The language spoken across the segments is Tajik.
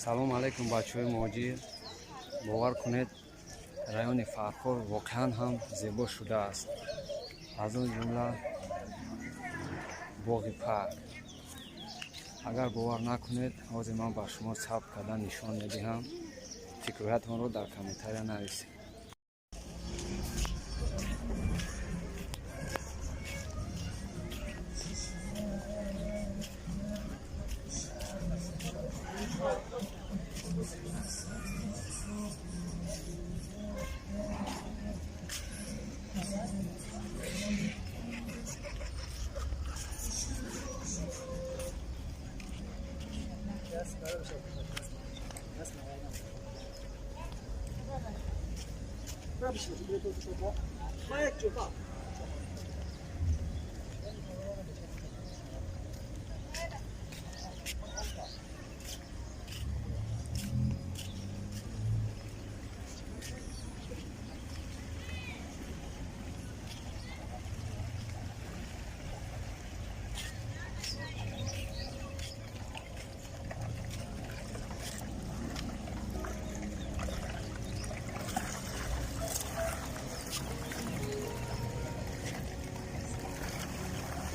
Салом алайкум, бачаҳои муҳоҷир. Бовар кунед, райони Фархор воқеан ҳам зебо шудааст, аз он ҷумла боғи парк. Агар бовар накунед, ҳозир ман ба шумо сабт карда нишон медиҳам. Фикрҳоятонро дар комментария нависед.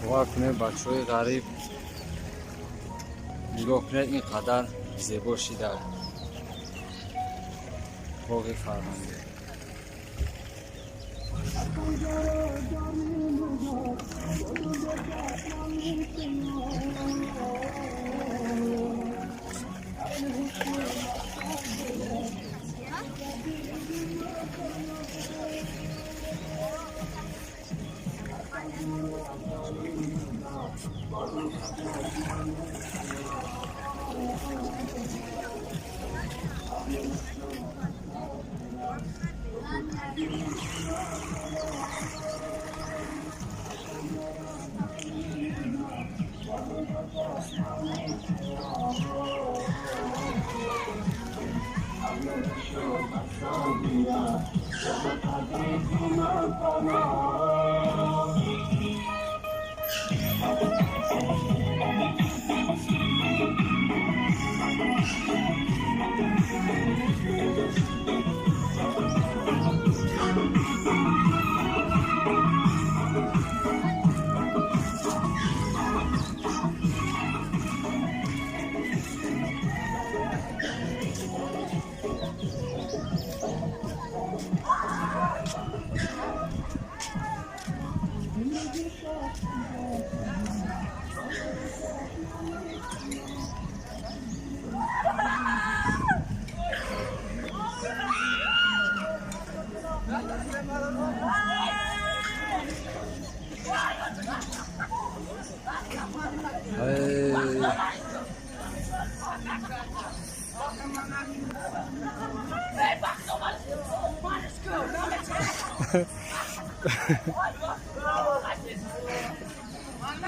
Бовар кунед, бачаҳои ғариб, нигоҳ кунед, ин қадар зебо шида боғи фарҳангӣ.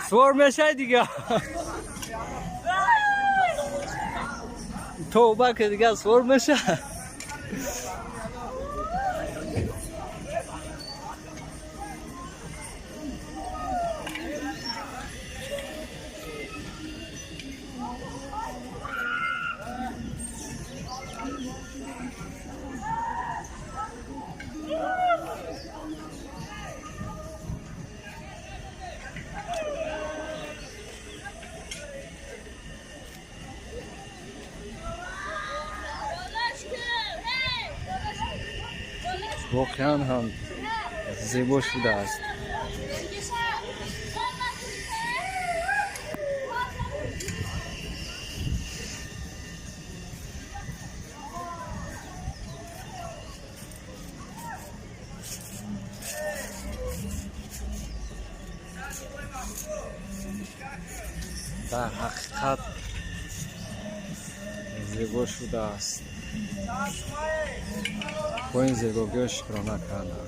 Свор мешай дига. Тавба ки дига свор меша. Воқеан ҳам зебо шудааст. Дар ҳақиқат зебо шудааст. Бо ин зебогиҳо шукрона кардам.